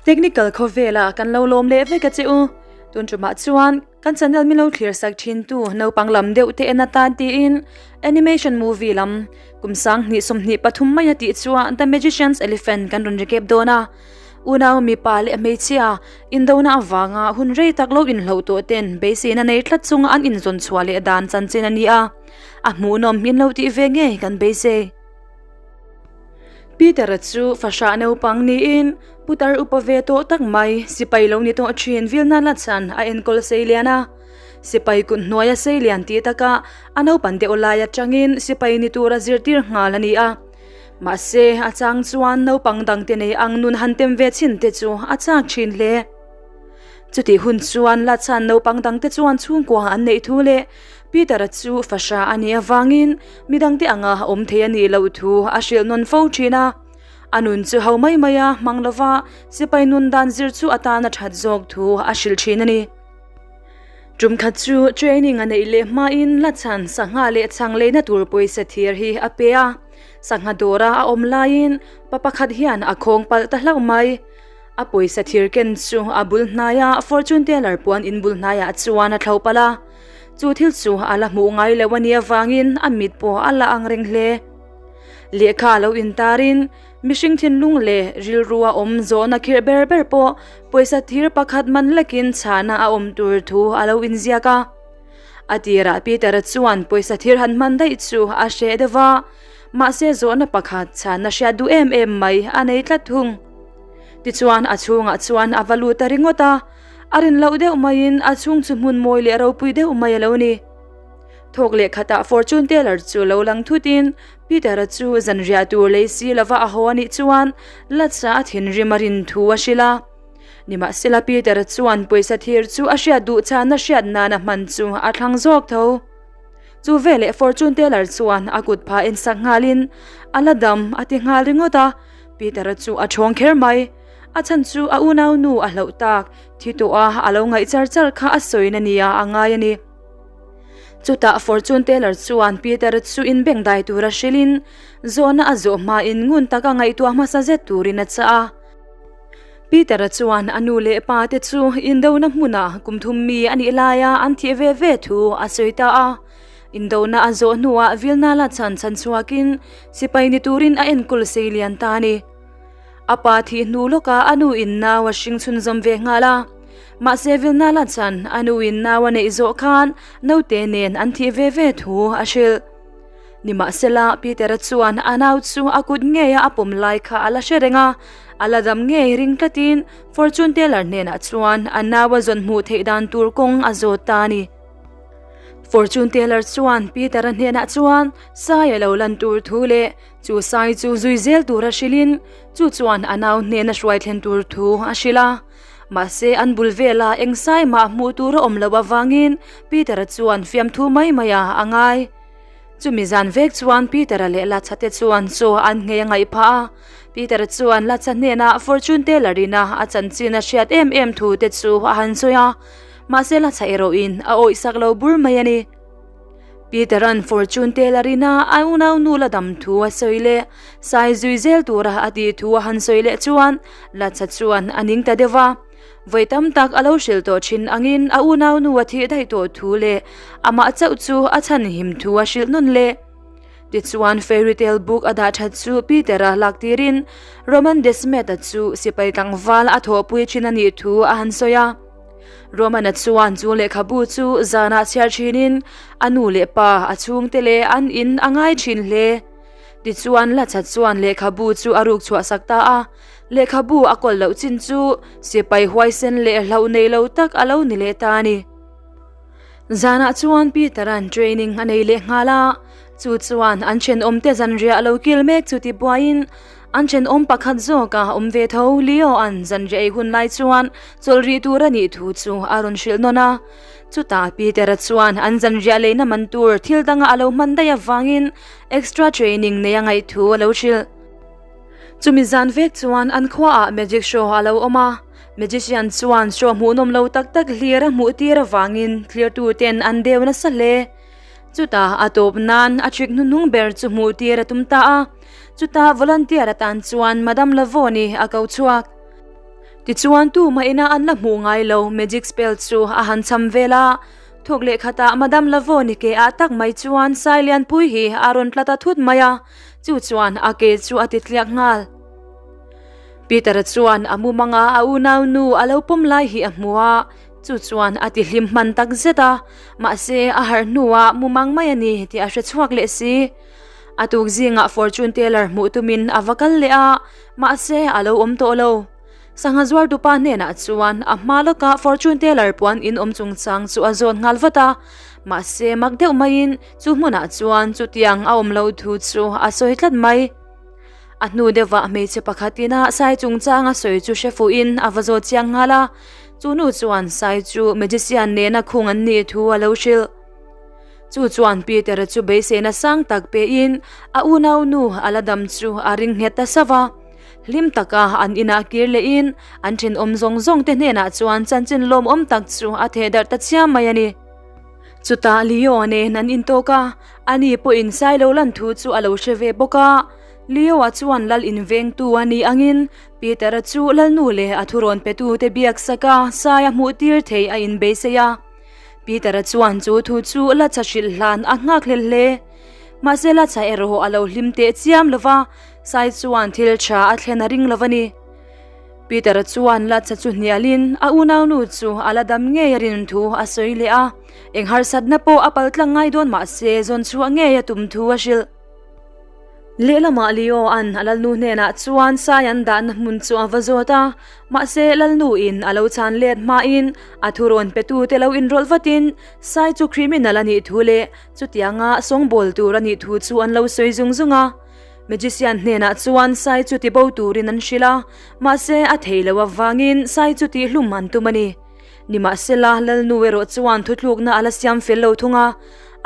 Technical khawvela kan lo lawm leh vek a che u. Tun tumah chuan kan channel min lo thlir sak thin tu naupang lam deuh te en atan tiin animation movie lam kum 2023 mai a tih chuan The Magician's Elephant kan rawn recap dawn a. Unau mipa leh hmeichhia indona avanga hun rei tak lo inhloh tawh ten beiseina nei tlat chunga an inzawn chhuah leh dan chanchin a ni a, a hmuhnawm min lo tih ve ngei kan beisei. Peter-a chu fahrah naupang niin putar upa ve tawh tak mai sipai lo ni tawh thin Vilna Lachan a enkawl seilian a. Sipai kut hnuaia seilian tih takah a naupan deuh lai atangin sipai ni tura zirtir nghal a ni a. Mahse, a chang chuan naupang dangte nei ang nun han tem ve chin te chu a chak thin hle. Chutih hun chuan Lachan naupang dangte chuan chhungkua an neih thu leh Peter-a chu fahrah a nih avangin midangte anga awm thei a nih loh thu a hrilh nawn fo thin a. A nun chu ho mai mai a hmang lova sipai nun dan zir chu atan a that zawk thu a hrilh thin a ni. Tum khat chu training a neih leh hmain Lachan sangha leh chhang leina tur pawisa thir hi a pe a. Sangha dawra a awm laiin pa pakhat hian a khawng palh ta hlauh mai. A pawisa thir ken chu a bul hnaia fortune teller puan in bul hnaiah chuan a thlo palh a. Chu thil chu a la hmuh ngai lo a nih avangin a mit pawh a la ang reng hle. Lehkha lo intarin Mihring thinlung leh rilru a awm zawhna khirh ber ber pawh pawisa thir pakhat man lekin chhahna a awm tur thu a lo inziak a. A tirah Peter-a chuan pawisa thir han hman daih chu a hreh deuh va, mahse zawhna pakhat chhahna hriat duh em em mai a nei tlat thung. Tichuan a chhungah chuan a va lut ta ringawt a, a rin loh deuh maiin a chhung chu hmun mawi leh ropui deuh mai a lo ni. Thawk leh khatah fortune teller chu lo lang thutin Peter-a chu zanriah tur lei si lova a haw a nih chuan Latsa a thinrim a rin thu a hrilh a. Nimahsela Peter-a chuan pawisa thir chu a hriat duh chhan a hriat nan a hman chu a thlang zawk tho. Chu veleh fortune teller chuan a kut phah en sak nghalin a la dam a ti nghal ringawt a, Peter-a chu a thawng kher mai. A chhan chu a unaunu a hlauh tak thi tawh a a lo ngaih char char kha a sawina nia a ngai a ni. Chutah fortune teller chuan Peter chu inbeng dai tura hrilhin zawhna a zawh hmain ngun taka ngaihtuah hmasa zet turin a chah a. Peter-a chuan a nu leh pa te chu indona hmuna kum thum mi a nih laia an thih ve ve thu a sawi ta a. Indona a zawh hnuah Vilna la chhan chhan chhuakin sipai ni turin a enkawl sei lian ta a ni. A pa thih hnu lawkah a nu in nau a hring chhunzawm ve nghal a. Mahse Vilnala chuan a nu in nau a neih zawh khan naute nen an thih ve ve thu a hrilh. Nimahsela Peter-a chuan a nau chu a kut ngeia a pawm lai kha a la hre reng a, a la dam ngei ring tlatin fortune teller hnenah chuan a nau a zawn hmuh theih dan tur kawng a zawt ta a ni. Fortune teller chuan Peter-a hnenah chuan sai a lo lan tur thu leh Chu sai chu zui zel tura hrilhin chu chuan a nau hnena hruai thlen tur thu a hrilh a. Mahse an bul vela eng sai mah hmuh tur a awm loh avangin Peter-a chuan fiamthu mai mai a a ngai. Chumi zan vek chuan Peter-a leh Latha te chuan chaw an nghei a ngaih phah a. Peter-a chuan Latha hnenah fortune teller ina a chanchin a hriat em em thu te chu a han sawi a. Mahse Latha erawhin a awihsak lo bur mai a ni. Peter-a'n fortune teller ina a unau nu la dam thu a sawi leh sai zui zel tura a tih thu a han sawi leh chuan Latsa chuan a ning ta deuh va. Vawi tam tak a lo hrilh tawh thin angin a unau nu a thih daih tawh thu leh amah chauh chu a chhan him thu a hrilh nawn leh. Tichuan fairy tale book a dah that chu Peter-a lak tirin Roman Desmet-a chu sipai tlangval a thawhpui thin a nih thu a han sawi a. Romana chuan chu lehkhabu chu zanah chhiar thinin a nu leh pa a chhungte leh an in a ngai thin hle. Tichuan Latha chuan lehkhabu chu a ruk chhuah sak ta a, lehkhabu a kawl loh chin chu sipai huaisen leh hlauh nei lo tak a lo ni leh ta a ni. Zanah chuan Peter-a'n training a nei leh nghal a, chu chuan an thenawmte zanriah a lo kil mek chu tibuaiin An thenawm pakhat zawk a awm ve tho, Leo-a'n zanriah ei hun lai chuan chawlh rih tur a nih thu chu a rawn hrilh nawn a. Chutah Peter-a chuan an zanriah leina man tur thil danga a lo hman daih avangin extra training nei a ngaih thu a lo hrilh. Chumi zan vek chuan an khuaah magic show a lo awm a, magician chuan show hmuhnawm lo tak tak hlir a hmuh tir avangin thlirtuten an deu nasa hle. Chutah a tawp nan a trick hnuhnung ber chu hmuh tir a tum ta a. Chutah volunteer atan chuan Madam Lavoni a ko chhuak. Tichuan tumah ina an la hmuh ngai lo magic spell chu a han cham vel a, thawk leh khatah Madam Lavoni ke ah tak mai chuan sai lianpui hi a rawn tla ta thut mai a, chu chuan a ke chu a ti tliak nghal. Peter-a chuan a mumanga a unau nu a lo pawm lai hi a hmu a, chu chuan a ti hlim hman tak zet a, mahse a harh hnuah mumang mai a ni tih a hre chhuak leh si. A tuk zingah fortune teller hmuh tumin a va kal leh a, mahse a lo awm tawh lo. Sangha zuartupa hnenah chuan a hma lawkah fortune teller puan in awm chungchang chu a zawn nghal vat a, mahse mak deuh maiin chu hmunah chuan chutiang a awm loh thu chu a sawi tlat mai. A hnu deuhah hmeichhe pakhatin a sai chungchang a sawi chu hre fuhin a va zawt chiang nghal a, chu nu chuan sai chu magician nena khung an nih thu a lo hrilh. Chu chuan Peter-a chu beiseina sang tak pein a unau nu a la dam chu a ring nghet ta sauh a. Hlim taka an inah kir lehin an thenawm zawng zawng te hnenah chuan chanchin lawmawm tak chu a theh darh ta chiam mai a ni. Chutah Leo nen an intawk a, ani pawhin Sailo lan thu chu a lo hre ve bawk a. Leo-a chuan lal invengtu a nih angin Peter-a chu lalnu leh a thurawn petute biak saka sai a hmuhtir thei a inbeisei a. Peter-a chuan chu thu chu Latsa hrilh hlan a nghak hlel hle. Mahse Latsa erawh a lo hlim teh chiam lo va, Sai chuan thil tha a thlen a ring lo a ni. Peter-a chuan Latsa chu hnialin a unaunu chu a la dam ngei a rin thu a sawi leh a, eng harsatna pawh a paltlang ngai dawn mahse zawn chhuah ngei a tum thu a hrilh. Lehlamah Leo-a'n a lalnu hnenah chuan sai an dahna hmun chu a va zawt a, mahse lalnuin a lo chhan let hmain a thurawn petute lo inrawlh vatin sai chu criminal a nih thu leh chutianga sawngbawl tur a nih thu chu an lo sawi zung zung a. Magician hnenah chuan sai chu tibo turin an hrilh a, mahse a thei lo avangin sai chu tihhlum an tum a ni. Nimahsela, Lalnu erawh chuan thutlukna a la siam fel lo thung a,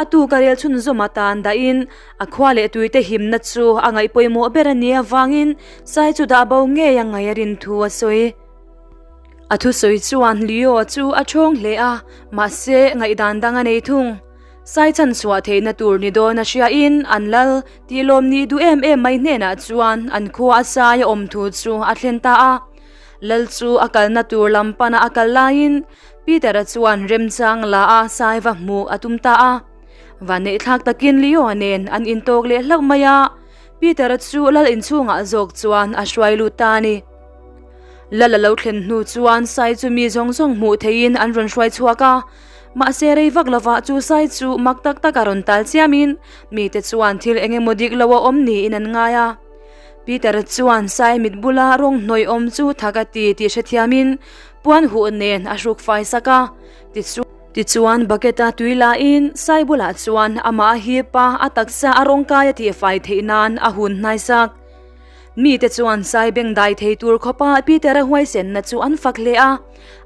a tuk a rel chhunzawm atan dahin a khua leh tuite himna chu a ngaih pawimawh ber a nih avangin sai chu dah bo ngei a ngaih a rin thu a sawi. A thusawi chuan Leo chu a thawng hle a, mahse ngaihdan dang a nei thung. Sai chhan chhuah theihna tur ni dawn a hriain an lal tih lawm nih duh em em mai hnenah chuan an khua a sai a awm thu chu a thlen ta a. Lal chu a kalna tur lam pana a kal laiin Peter-a chuan remchang la a sai va hmuh a tum ta a. Vaneihthlak takin Leo-a nen an intawk leh hlauh mai a, Peter-a chu lal inchhungah zawk chuan a hruai lut ta a ni. Lal a lo thlen hnu chuan sai chu mi zawng zawng hmuh theihin an rawn hruai chhuak a, mahse rei vak lovah chu sai chu mak tak taka rawn tal chiamin mite chuan thil eng emaw dik lo a awm niin an ngai a. Peter chuan sai mit bula rawng hnawih awm chu thak a ti tih hrethiamin puan huh nen a hruk fai sak a. Tichuan bucket a tui lahin sai bulah chuan amah a hip a, a taksa a rawng kai a tihfai theih nan a hun hnai sak. Mite chuan sai beng dai thei tur khawpa Peter-a huaisenna chu an fak hle a.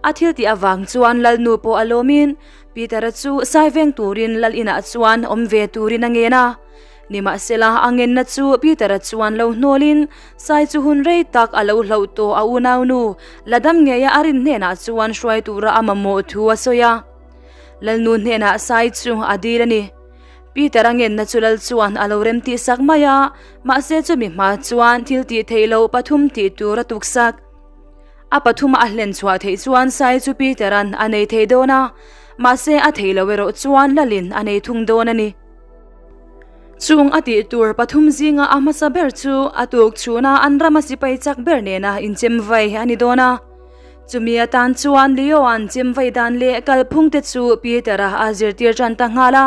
A thil tih avang chuan Lalnu pawh a lawmin Peter-a chu sai veng turin Lal inah chuan awm ve turin a ngen a. Nimahsela, a ngenna chu Peter-a chuan lo hnawlin, Sai chu hun rei tak a lo hlauh tawh a unaunu, la dam ngeia a rin hnenah chuan hruai tura a mamawh thu a sawi a. Lalnu hnenah Sai chu a dil a ni. Peter-a ngenna chu lal chuan a lo remtih sak mai a, mahse chumi hma chuan thil tih theih loh pathum tih tur a tuksak. A pathuma a hlen chhuah theih chuan Sai chu Peter-a'n a nei thei dawn a, mahse a thei lo erawh chuan lalin a nei thung dawn a ni. Chung a tih tur pathum zinga a hmasa ber chu a tuk chhuna an rama sipai chak ber nena inchem vai a ni dawn a. Chumi atan chuan Leo-a'n chem vai dan leh kalphung te chu Peter-a a zirtir tan ta nghal a.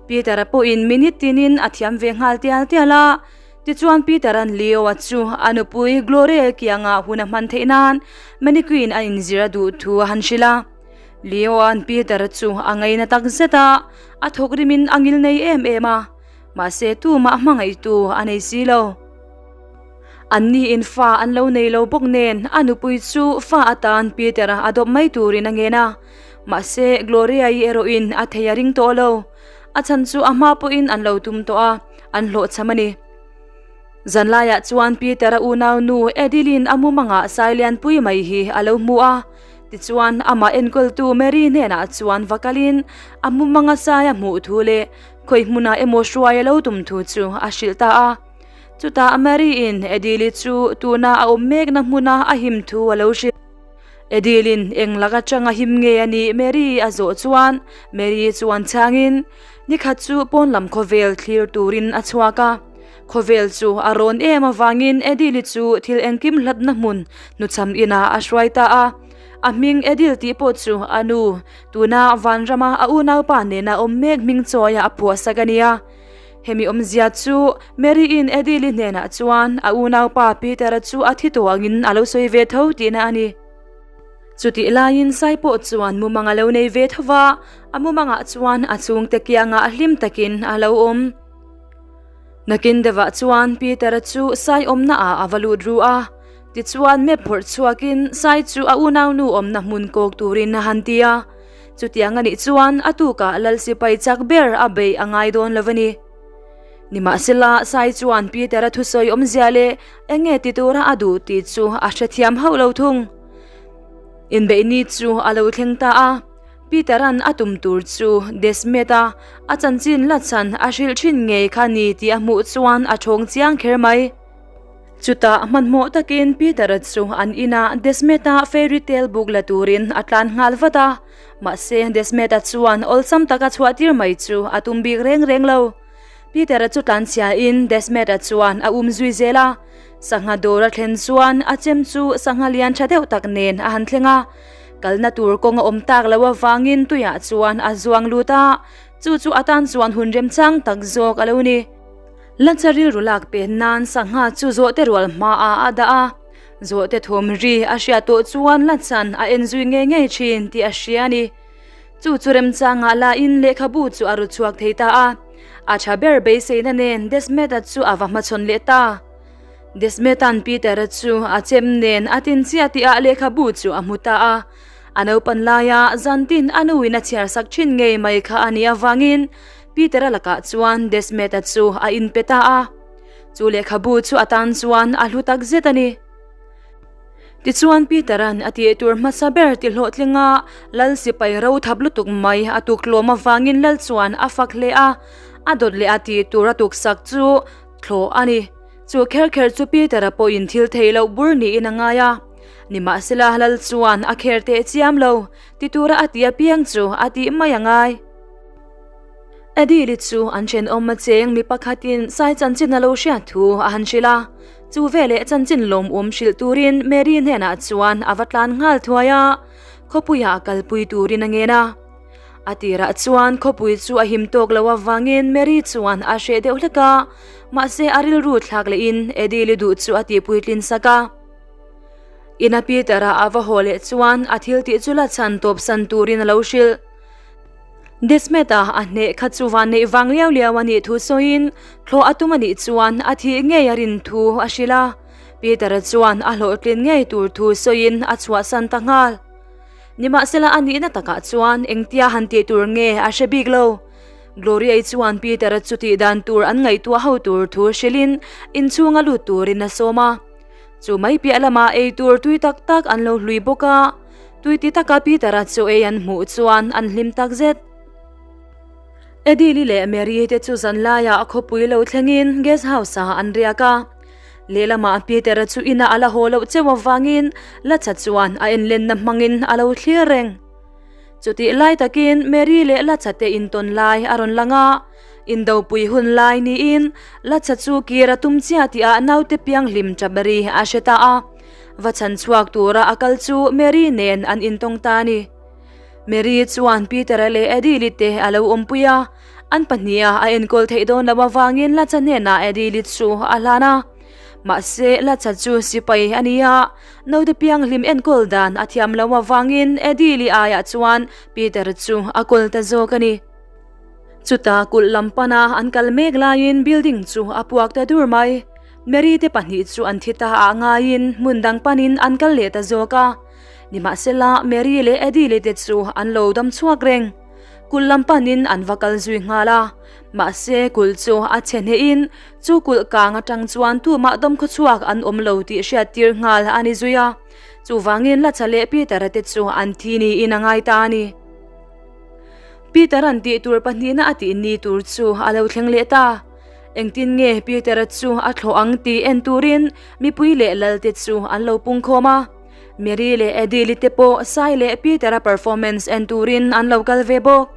Peter-a pawhin minute tinin a thiam ve nghal tial tial a. Tichuan Peter-a'n Leo-a chu a nupui Gloria kianga hun a hman theih nan mannequin a inzir a duh thu a han hrilh a. Leo-a'n Peter-a chu a ngaina tak zet a, a thawk rimin a ngil nei em em a, mahse tumah hmangaihtu a nei si lo. Anniin fa an lo nei lo bawk nen a nupui chu fa atan Peter-a a dawp mai turin a ngen a, mahse Gloria-i erawhin a thei a ring tawh lo. A chhan chu a hma pawhin an lo tum tawh a, an hlawhchham a ni. Zanlaiah chuan Peter-a unaunu Adeline a mumangah sai lianpui mai hi a lo hmu a. Tichuan, amah enkawltu Mary hnenah chuan va kalin a mumanga sai a hmuh thu leh khawi hmunah emaw hruai a lo tum thu chu a hrilh ta a. Chutah Mary-in Adelie chu tuna a awm mekna hmuna a him thu a lo hrilh. Edilin eng lak atanga him nge a nih Mary a zawh chuan Mary chuan chhangin nikhat chu pawn lam khawvel thlir turin a chhuak a. Khawvel chu a rawn em avangin Edili chu thil engkim hlatna hmun hnuchham inah a hruai ta a. A hming Edil tih pawh chu a nu, tuna Vanrama a unaupa nena awm mek hming chawiah a phuahsak a nia. Hemi awmzia chu Mary-in Edil-i hnenah chuan a unaupa Peter-a chu a thi tawh angin a lo sawi ve tho tihna a ni. Chutih laiin Sai pawh chuan mumang a lo nei ve tho va, a mumangah chuan a chhungte kiangah hlim takin a lo awm. Nakin deuhah chuan Peter-a chu Sai awmnaah a va lut ru a, tichuan map phawrh chhuakin Sai chu a unaunu awmna hmun kawk turin a han ti a. Chutiang a nih chuan a tukah lal sipai chak ber a beih a ngai dawn lo a ni. Nimahsela, Sai chuan Peter-a thusawi awmzia leh eng nge ti tura a duh tih chu a hrethiam hauh lo thung. Inbeihni chu a lo thleng ta a, Peter-a'n a tum tur chu Desmet-a a chanchin la chhan a hrilh thin ngei kha ni tih a hmuh chuan a thawng chiang kher mai. Chutah hmanhmawh takin Peter-a chu an inah Desmet-a fairy tale book la turin a tlan nghal vat a, mahse Desmet-a chuan awlsam taka chhuah tir mai chu a tum bik reng reng lo. Peter-a chu tlan chhiain Desmet-a chuan a um zui zel a, sangha dawr a thlen chuan a chem chu sangha lian tha deuh tak nen a han thleng a, kalna tur kawng a awm tak loh avangin tuiah chuan a zuang lut a, chu chu atan chuan hun remchang tak zawk a lo ni. Lancha rilru lak pen nan sangha chu zawhte rual hmaah a dah a, zawhte thawm ri a hriat tawh chuan Lanchan a en zui ngei ngei thin tih a hria a ni. Chu chu remchangah lain lehkhabu chu a ru chhuak thei ta a, a tha ber beiseina nen Desmet-a chu a va hmachhawn leh ta. Desmet-a'n Peter-a chu a chem nen a tin chiah tihah lehkhabu chu a hmu ta a, a naupan laia zantin a nuin a chhiar sak thin ngei mai kha a nih avangin Peter-a lakah chuan Desmet-a chu a inpe ta a, chu lehkhabu chu a tan chuan a hlu tak zet a ni. Tichuan Peter-a'n a tih tur hmasa ber ti hlawhtlinga lal sipai ro thap lutuk mai a tuk tlawm avangin lal chuan a fak hle a, a dawt leh a tih tur a tuksak chu thlawh a ni. Chu kher kher chu Peter-a pawhin thil thei loh bur niin a ngai a, nimahsela lal chuan a kher teh chiam lo, ti tura a tih apiang chu a tih mai a ngai. Adili chu an thenawm a cheng mi pakhatin Sai chanchin a lo hriat thu a han hrilh a, chu veleh chanchin lawmawm hrilh turin Mary hnenah chuan a va tlan nghal thuai a, khawpuiah kalpui turin a ngen a. A tirah chuan khawpui chu a him tawk lo avangin Mary chuan a hreh deuh hlek a, mahse a rilru thlak lehin Adili duh chu a tihpuitlin sak a. Ina Peter-a a va haw leh chuan a thil tih chu la chhan tawpsan turin a lo hrilh. Desmet-a a hneh kha chu van neih vang liau liau a nih thu sawiin thlawh a tum a nih chuan a thih ngei a rin thu a hrilh a, Peter-a chuan a hlawhtlin ngei tur thu sawiin a chhuahsan ta nghal. Nimahsela a nihna takah chuan engtia han tih tur nge a hre bik lo. Gloria-i chuan Peter-a chu tih dan tur an ngaihtuah ho tur thu hrilhin inchhunga lut turin a sawm a. Chu mai piah lamah ei tur tui tak tak an lo hlui bawk a. Tui ti taka Peter-a chaw ei an hmuh chuan an hlim tak zet. Edili leh Mary te chu zan laiah khawpui lo thlengin guest house-ah an riak a. Lehlamah Peter-a chu inah a la haw loh cheu avangin Lacha chuan a enlenna hmangin a lo thlir reng. Chutih lai takin Mary leh Lacha te intawn lai a rawn lang a. Indopui hun lai niin Lacha chu kir a tum chiah tihah naute pianghlim ṭap ri a hre ta a. Va chhan chhuak tura a kal chu Mary nen an intawng ta a ni. Mary chuan Peter-a leh Adili te a lo awmpui a, an pahniha a enkawl theih dawn loh avangin Lacha hnenah Adili chu a hlan a. Mahse, Lacha chu sipai a ni a, naute pianghlim enkawl dan a thiam loh avangin Adili aiah chuan Peter chu a kawl ta zawk a ni. Chutah kulh lam pana an kal mek laiin building chu a puak ta dur mai. Mary te pahnih chu an thi ta ah ngaiin hmun dang panin an kal leh ta zawk a. Nimahsela Mary leh Eddie te chu an lo dam chhuak reng. Kulh lam panin an va kal zui nghal a. Mahse kulh chu a chhe hnehin chu kulh kang atang chuan tumah dawmkhaw chhuak an awm lo tih hriattir nghal a ni zui a. Chuvangin Lacha leh Peter-a te chu an thi niin a ngai ta a ni. Peter-a'n tih tur pahnihna a tih ni tur chu a lo thleng leh ta. Engtin nge Peter-a chu a thlawh ang tih en turin mipui leh lalte chu an lo pungkhawm a. Mary leh Adele te pawh Sai leh Peter-a performance en turin an lo kal ve bawk.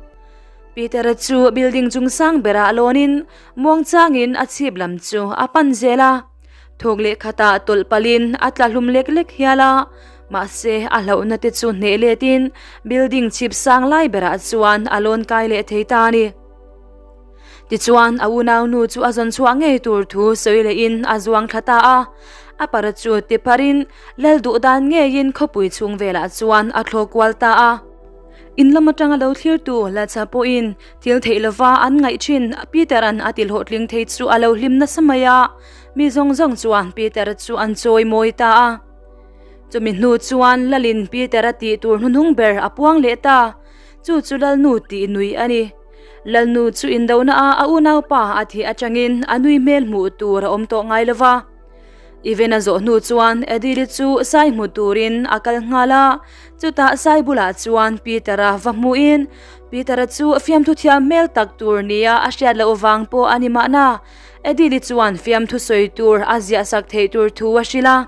Peter-a chu building chung sang berah lawnin muangchangin a chhip lam chu a pan zel a. Thawk leh khatah tawlh palhin a tla hlum lek lek hial a, mahse a hlauhna te chu hneh letin building chhip sang lai berah chuan a lawn kai leh thei ta a ni. Tichuan a unaunu chu a zawn chhuah ngei tur thu sawi lehin a zuang thla ta a, a para chu ti pharin lal duh dan ngeiin khawpui chhung velah chuan a thlawk kual ta a. In lam atanga lo thlirtu Latsa pawhin thil theih lova an ngaih thin Peter-a'n a ti hlawhtling thei chu a lo hlim nasa mai a, mi zawng zawng chuan Peter-a chu an chawi mawi ta a. Chumi hnu chuan Lalin Peter-a tih tur hnuhnung ber a puang leh ta, chu chu Lalnu tih nui a ni. Lalnu chu indona a a unaupa a thih atangin a nui hmel hmuh tur a awm tawh ngai lova. Event a zawh hnu chuan Adele chu sai hmu turin a kal nghal a, chutah sai bulah chuan Peter-a va hmuhin Peter-a chu fiamthu thiam hmel tak tur nia a hriat loh vang pawh a ni mahna, Adele chuan fiamthu sawi tur a ziah sak theih tur thu a hrilh a.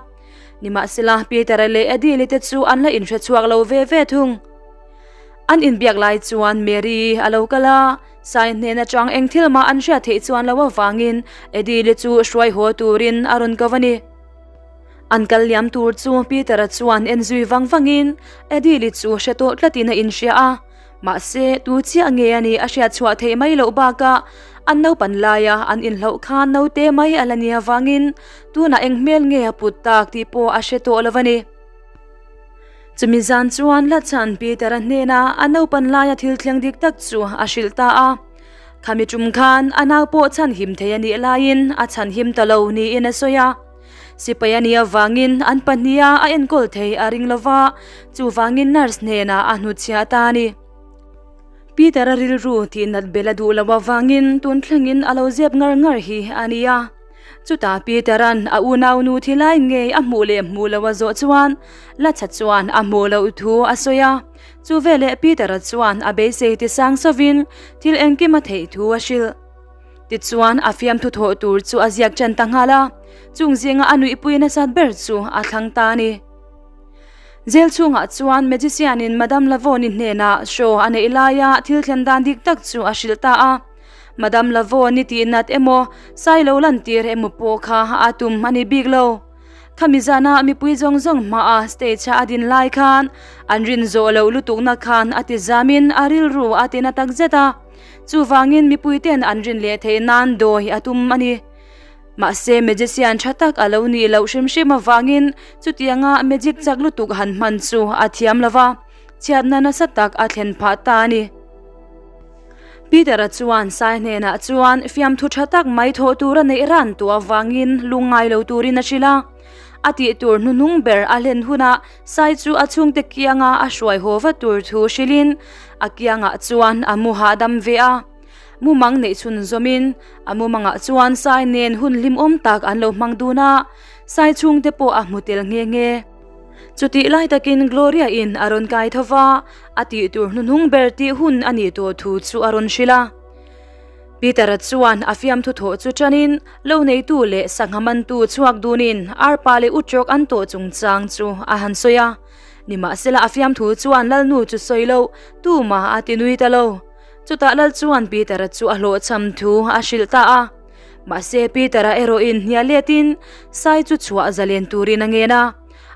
Nimahsela Peter-a leh Adele te chu an la inhre chhuak lo ve ve thung. An inbiak lai chuan Mary a lo kal a, Sai hnen atang eng thil mah an hriat theih chuan lo avangin Adele chu hruai haw turin a rawn ko a ni. An kal liam tur chu Peter-a chuan en zui vang vangin Adele chu hre tawh tlatin a inhria a, mahse tu chiah nge a nih a hriat chhuah theih mai loh bakah an naupan laia an inhlauh khan naute mai a la ni avangin tunah eng hmel nge a put tak tih pawh a hre tawh lo a ni. Chumi zan chuan Lachan Peter-a hnena a naupan laia thil thleng dik tak chu a hrilh ta a. Khami tum khan a nau pawh chhanhim thei a nih laiin a chhanhim ta lo niin a sawi a. Sipai a nih avangin an pahniha a enkawl thei a ring lo va, chuvangin nurse hnenah a hnutchhiah ta a ni. Peter-a rilru tihnat bel a duh loh avangin tun thlengin a lo zep ngar ngar hi a ni a. Chutah Peter-a'n a unaunu thi lai ngei a hmuh leh hmuh loh a zawh chuan Latha chuan a hmuh loh thu a sawi a. Chu veleh Peter-a chuan a beisei ti sang sawvin thil engkim a theih thu a hrilh. Tichuan a fiamthu thawh tur chu a ziak ṭan ta nghal a, chung zinga a nuihpui nasat ber chu a thlang ta a ni. Jail chhungah chuan magician-in Madame Lavon-i hnenah show a neih laia thil thlen dan dik tak chu a hrilh ta a. Madame Lavon-i tih nat emaw, sai lo lantir emaw pawh kha a tum a ni bik lo. Khami zana mipui zawng zawng hmaah stage-a a din lai khan an rin zawh loh lutukna khan a ti zamin a rilru a ti na tak zet a. Chuvangin mipuite'n an rin leh theih nan dawi a tum a ni. Mahse magician tha tak a lo nih loh hrim hrim avangin chutianga magic chak lutuk han hman chu a thiam lo va, chhiatna nasa tak a thlen phah ta a ni. Peter-a chuan Sai hnenah chuan fiamthu tha tak mai thawh tur a neih ran tawh avangin lungngai lo turin a hrilh a. A tih tur hnuhnung ber a hlen hunah Sai chu a chhungte kianga a hruai haw vat tur thu hrilhin a kiangah chuan a mu hahdam ve a. Mumang neih chhun zawmin a mumangah chuan Sai nen hun hlimawm tak an lo hmang dun a, Sai chhungte pawh a hmu tel nghe nghe. Chutih lai takin Gloria in a rawn kai tho va, a tih tur hnuhnung ber tih hun a nih tawh thu chu a rawn hrilh a. Peter-a chuan a fiamthu thawh chu ṭanin lo neitu leh sangha mantu chhuak dunin arpa leh utrawk an tawh chungchang chu a han sawi a. Nimahsela a fiamthu chuan Lalnu chu sawi loh tumah a ti nui ta lo. Chutah Lal chuan Peter-a chu a hlawhchham thu a hrilh ta a. Mahse Peter-a erawhin hnial letin Sai chu chhuah zalen turin a ngen a.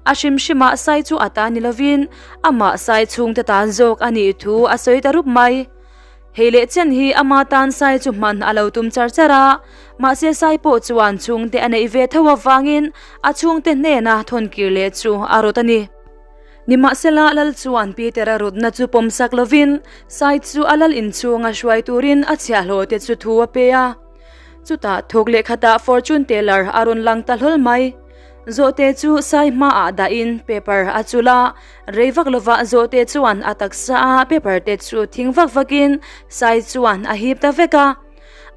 A hrim hrimah Sai chu a ta ni lovin amah Sai chhungte tan zawk a nih thu a sawi ta rup mai. Hei leh chen hi ama tan Sai chu hman a lo tum char char a, mahse Sai pawh chuan chhungte a neih ve tho avangin a chhungte hnena thawnkir leh chu a rawt a ni. Nimahsela Lal chuan Peter-a rawtna chu pawmsak lovin Sai chu a lal inchhunga hruai turin a chhiahhlawh te chu thu a pe a. Chutah thawk leh khatah fortune teller a rawn lang ta hlawl mai. Zawhte chu sai hmaah dahin paper a chulh a, rei vak lovah zawhte chuan a taksa a paper te chu thing vak vakin sai chuan a hip ta vek a.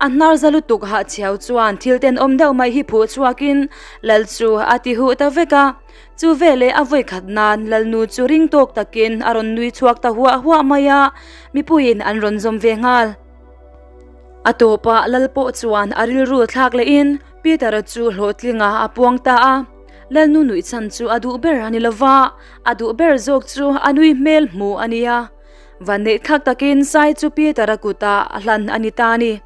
A hnar za lutuk hahchhiau chuan thil tenawm deuh mai hi phuh chhuakin lal chu a ti huh ta vek a. Chu veleh a vawi khat nan lalnu chu ring tawk takin a rawn nui chhuak ta huah huah mai a, mipuiin an rawn zawm ve nghal. A tawpah lal pawh chuan a rilru thlak lehin Peter-a chu hlawhtlinga a puang ta a. Lalnu nuih chhan chu a duh ber a ni lova, a duh ber zawk chu a nui hmel hmuh a nia. Vanneih thlak takin Sai chu Peter-a kutah a hlan a ni ta a ni.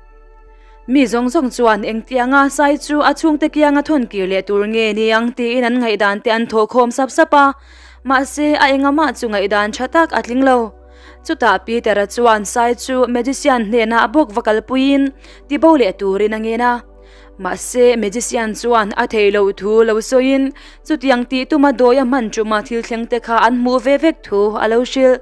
Mi zawng zawng chuan engtianga Sai chu a chhungte kianga thawn kir leh tur nge ni ang tiin an ngaihdan te an thawh khawm sap sap a, mahse a engamah chu ngaihdan tha tak a tling lo. Chutah Peter-a chuan Sai chu magician hnenah bawk va kalpuiin tibo leh turin a ngen a. Mahse magician chuan a theih loh thu lo sawiin chutiang tih tuma dawi a hman tuma thil thleng te kha an hmuh ve vek thu a lo hrilh.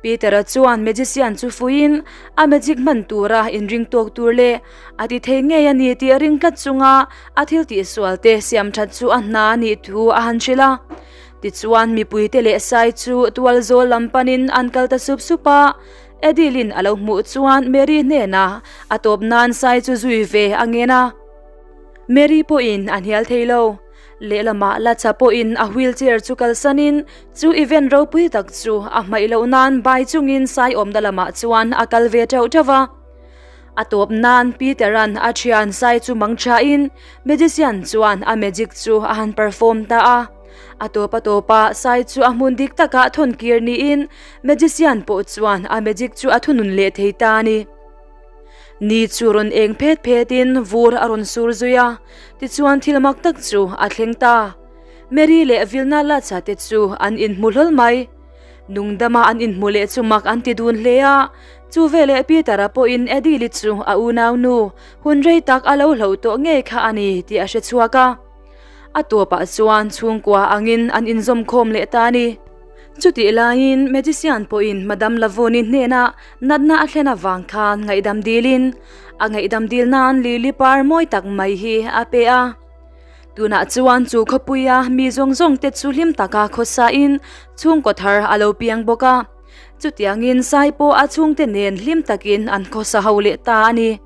Peter-a chuan magician chu fuiin a magic hman tura inring tawk tur leh a ti thei ngei a ni tih a ring tlat chunga a thil tihsual te siam that chu a hna a nih thu a han hrilh a. Tichuan mipuite leh Sai chu tual zawl lam panin an kal ta sup sup a, Adeline a lo hmuh chuan Mary hnenah a tawp nan Sai chu zui ve a ngen a. Mary pawhin a hnial thei lo. Lehlamah Latha pawhin a wheelchair chu kalsanin chu event ropui tak chu a hmaih loh nan bai chungin Sai awmna lamah chuan a kal ve teuh teuh va. A tawp nan Peter-a'n a thian Sai chu mang thain magician chuan a magic chu a han perform ta a. A tawp a tawpah Sai chu a hmun dik takah thawn kir niin magician pawh chuan a magic chu a thunun leh thei ta a ni. Ni chu rawn eng phet phetin vur a rawn sur zui a, tichuan thil mak tak chu a thleng ta. Mary leh Vilna Latsa te chu an inhmu hlawl mai. Nungdama an inhmu leh chu mak an ti dun hle a, chu veleh Peter-a pawhin Adele-i chu a unaunu hun rei tak a lo hloh tawh ngei kha a ni tih a hre chhuak a. A tawpah chuan chhungkua angin an inzawmkhawm leh ta a ni. Chutih laiin magician pawhin Madam Lavoni hnenah natna a thlen avang khan ngaihdam dilin a ngaihdam dil nan lily par mawi tak mai hi a pe a. Tunah chuan chu khawpuia mi zawng zawng te chu hlim taka khawsain chhungkaw thar a lo piang bawk a. Chutiangin Sai pawh a chhungte nen hlim takin an khawsa ho leh ta a ni.